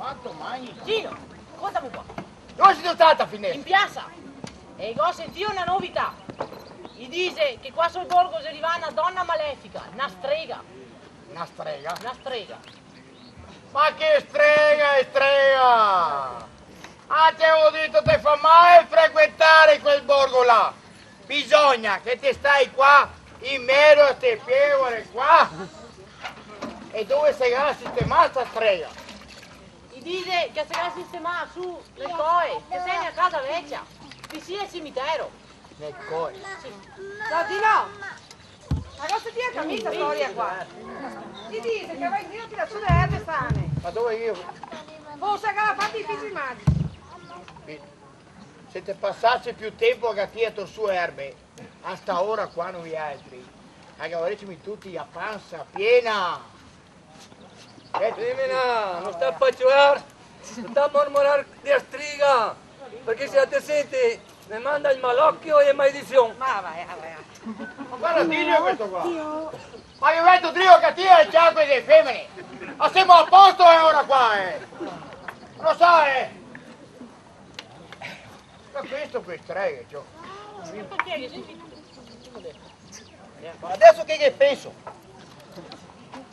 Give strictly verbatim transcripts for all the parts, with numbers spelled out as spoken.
Quanto magni? Gino, scoltame qua. Dove sito stata a finir? In piasa. E go sentìo na novità. I dixe che qua sul borgo xe rivà na dona malefica, na strega. Na strega? Na strega. Ma che strega e strega! Ah, te go dito, te fa mal frequentar quel borgo là. Bisogna che te stai qua, in mezo a ste piegore qua. E dove se ga sistemà sta strega? I dixe che se ga sistemà su nel Coe, che xe na casa vecia, visin al cimitero. Nel Coe? Sì. No, Gino! Ma cosa ti ga mia sta storia qua? I dixe che va in giro a tirar su le erbe sane. Ma dove io? Forse che ga fato i figli magici. Sì. Se te pasase più tempo che a tirar su erbe, a sta ora qua noialtri, a gavarésimo tuti a pansa piena. Eh, femena, no sta paciolar, no sta mormorar de la striga, parché se la te sente, me manda el malocio e maledision. Ma va, va, va. Ma varda, dilo questo qua. Ma io vedo drio che ti hai già queste femene. Ma semo a posto, eh, ora qua, eh. Lo sa, eh. Ma questo che strega, ciò. Adeso che, che penso?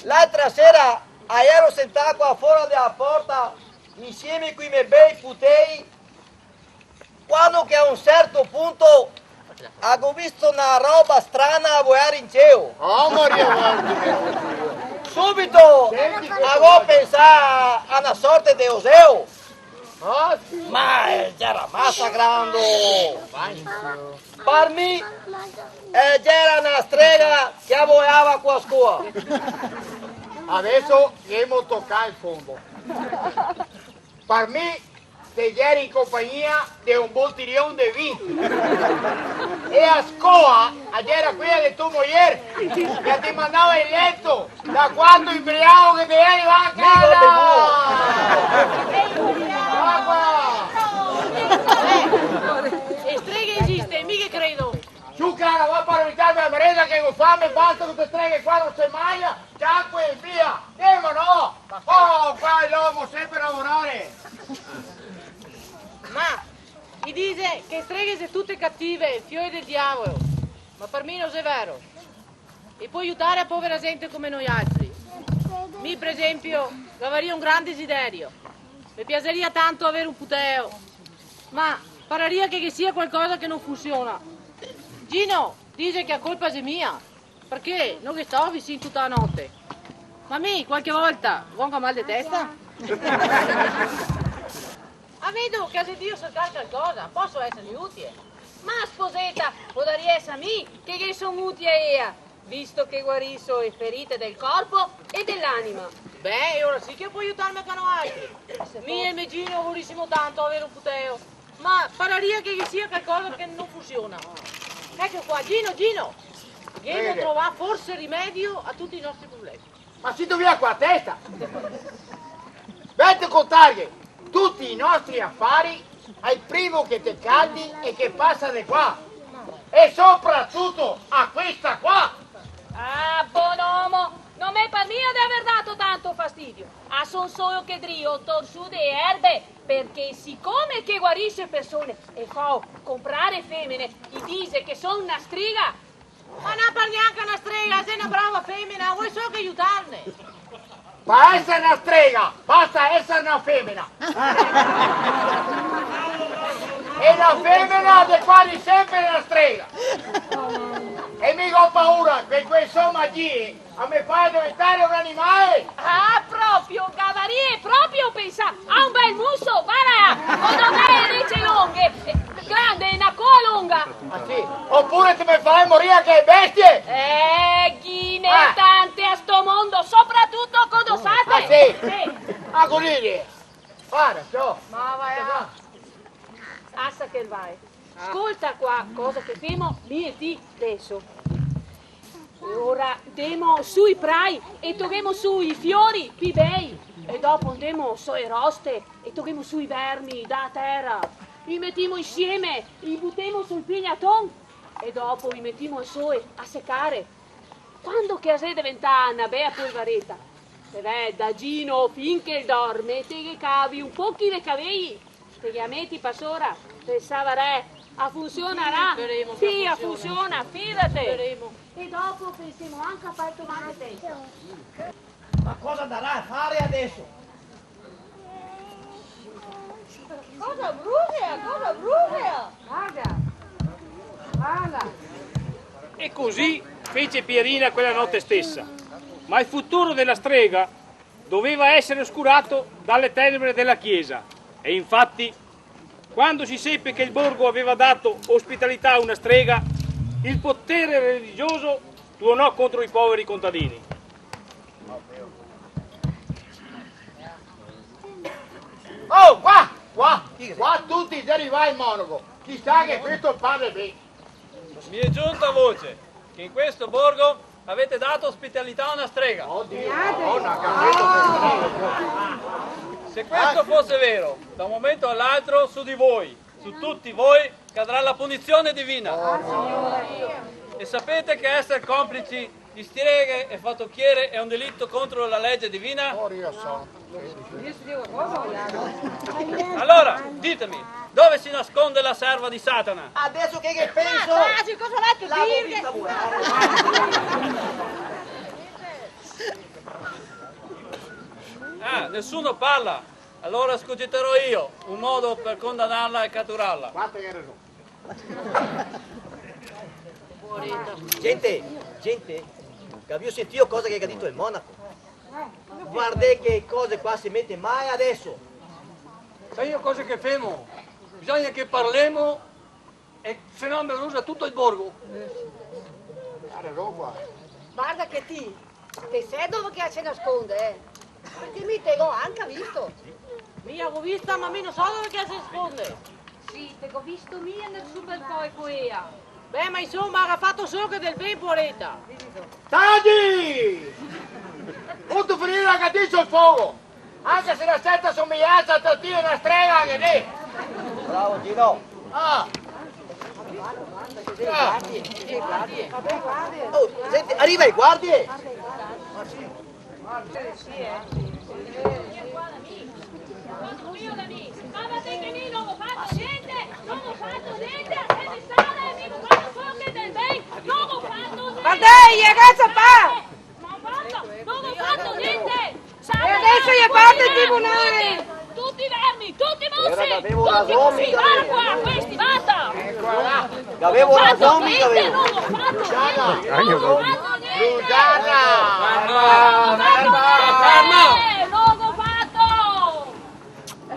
L'altra sera a iero sentà qua fora de la porta insieme coi me bei putei, quando che a un certo punto a go visto na roba strana a volar in cielo. Oh, Maria, varda. Subito a go pensà a na sorte de oseo. Ah, sì. Ma, eh, gera masa grando. Par mi, eh, gera na strega che a voeava co la scoa. Adeso ghemo tocà el fondo. Par mi, te geri in compagnia de un botilion de vin. E la scoa a gera quela de to mojer, che a te mandava in leto da quanto inbriago che te geri, va a casa! Va qua! E streghe esiste, mi ghe credo. Su, cara, va par evitarme la merenda che go fame, basta co ste streghe qua, no se magna, ciaco e via! Demo, no? Oh, qua l'omo sempre a lavorare! Ma i dixe che e streghe xe tute cative, fioe del diavolo. Ma par mi no xe vero. E pol aiutare a povera zente come noialtri. Mi, par esempio, gavaria un gran desiderio. Me piasaria tanto aver un puteo. Ma pararia che ghe sia qualcosa che no funsiona. Gino dixe che la colpa xe mia. Parché no ghe stò visin tuta la note. Ma mi, qualche volta, go anca mal de testa. A vedo che a xe drio sercar calcosa, poso eserghe utile. Ma, sposeta, podaria eser mi che ghe son utile a ea, visto che guariso e ferite del corpo e de l'anima. Beh, e ora sì che pol aiutarme anca noialtri. Mi e me Gino vorisimo tanto aver un puteo. Ma pararia che ghe sia calcosa che no funsiona. Eco qua, Gino, Gino! Ghemo trovà forse rimedio a tuti i nostri problemi. Ma sito via co la testa? Vente a contarghe tuti i nostri afari al primo che te caldi e che pasa de qua. E sopratuto a questa qua! Ah, bon omo, no me par mia de aver dato tanto fastidio. A son solo che drio tor su de erbe, parché sicome che guarise persone e fao comprare femene, i dixe che son na striga. Ma no par gnanca na strega, xe na brava femena, vol solo che aiutarne. Pa eser na strega, basta eser na femena. E na femena xe quasi sempre na strega. E mi go paura che quei so magie a me fa deventare un animale. Ah, proprio, gavarie proprio pensà a un bel muso, varda, co do bele rece longhe, eh, grande, na coa longa. Ah, sì? Opure te me fa morir anca le bestie? Eh, ghi n'è tante a sto mondo, sopratuto co do sate. Ah, sì? Sì. Ah, cusì. Varda, ciò. Ma va là. Lasa che el vae. Scolta qua, cosa che femo mi e ti deso. E ora ndemo su i prai e toghemo su i fiori pi bei. E dopo ndemo so e roste e toghemo su i vermi da tera. I metemo insieme, i butemo sul pignaton. E dopo i metemo al soe a secare. Quando che a xe deventà na bea polvareta, Te ve, da Gino, finché el dorme, te ghe cavi un pochi de cavei, te ghe a meti pa sora, te savarè, a funsionarà. Sì, a funsiona, fidate. E dopo pensemo anca a far tomar de testa. Ma cosa darà a fare adeso? Cosa brusea, cosa brusea? Varda, varda. E così fece Pierina quella notte stessa. Ma il futuro della strega doveva essere oscurato dalle tenebre della chiesa. E infatti, quando si seppe che il borgo aveva dato ospitalità a una strega, il potere religioso tuonò contro i poveri contadini. Oh, qua, qua, qua tuti xe rivà el monaco. Chisà che questo padre ben. Mi è giunta voce che in questo borgo avete dato ospitalità a una strega. Oddio, Madonna, che ha detto questa strega? Se questo fosse vero, da un momento all'altro su di voi, su tutti voi, cadrà la punizione divina. E sapete che essere complici di streghe e fattucchiere è un delitto contro la legge divina? Oh, Dio santo. Allora, ditemi, dove si nasconde la serva di Satana? Adeso che, che penso, ah, sì, cosa l'ha detto? L'avevo vista volar. Ah, nessuno parla. Allora escogiterò io un modo per condannarla e catturarla. Quanto che hai ragione. Gente, gente, gavìo sentìo cosa che ga dito el monaco? Vardè che cose qua se mete mai adeso. Saìo cosa che femo? Bisogna che parlemo, e se no me brusa tuto el borgo. Varda che ti, te sè dove che la se nasconde, eh? Parché mi te go anca visto. Mi la go vista, ma mi no so dove che la se nasconde. Sì, te go visto mi nel super coe co ea. Beh, ma insoma, la ga fato solo che del ben, poareta. Tadi! Vuto finire la gatisa al fogo! Anca se la seta somigliansa, te tiri na strega anca ti! Bravo, Gino! Ah! Ah! Oh, senti, riva i guardie! Ma va ben che mi no go fato gnente, no go fato gnente, a se ne stare, mi go fato solo che del ben, no go fato gnente. Vardè, ragasa, pa! Ma basta, no go fato gnente! E adeso i porta in tribunale! Tuti vermi, tuti mosi! Era, gavevo rason, tuti mosi! Varda qua, questi, basta! Gavevo rason, gavevo! No go fato gnente, no go fato gnente! Luciana! Ferma! Ferma! Eh, no go fato!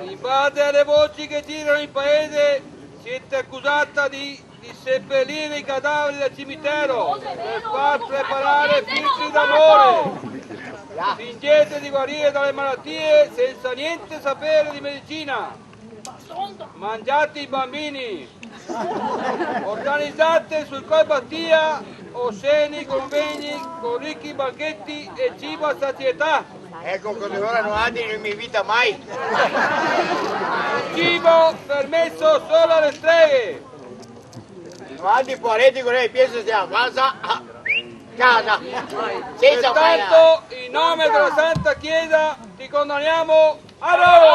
In base alle voci che girano in paese, siete accusata di di seppellire i cadaveri del cimitero per far preparare filtri d'amore. Fingete di guarire dalle malattie senza niente sapere di medicina. Mangiate i bambini. Organizzate sul Col Bastia osceni convegni con ricchi banchetti e cibo a sazietà. Eco, cusì alora no andi, no me invita mai. Cibo permesso solo alle streghe. Quanti poareti co le piese se la pasa a casa, sensa... Pertanto, in nome della Santa Chiesa, ti condanniamo a rogo!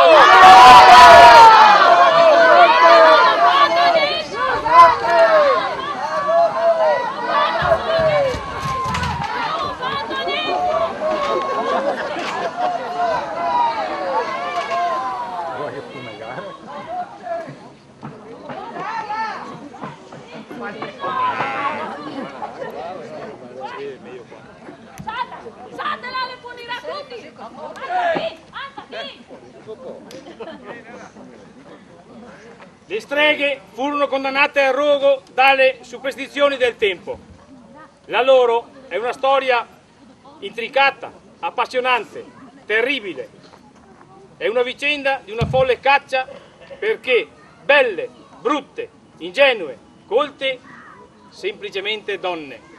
Salta, salta là, le punirà tuti! Anca ti, anca ti! Le streghe furono condannate al rogo dalle superstizioni del tempo. La loro è una storia intricata, appassionante, terribile. È una vicenda di una folle caccia, perché belle, brutte, ingenue, colte, semplicemente donne.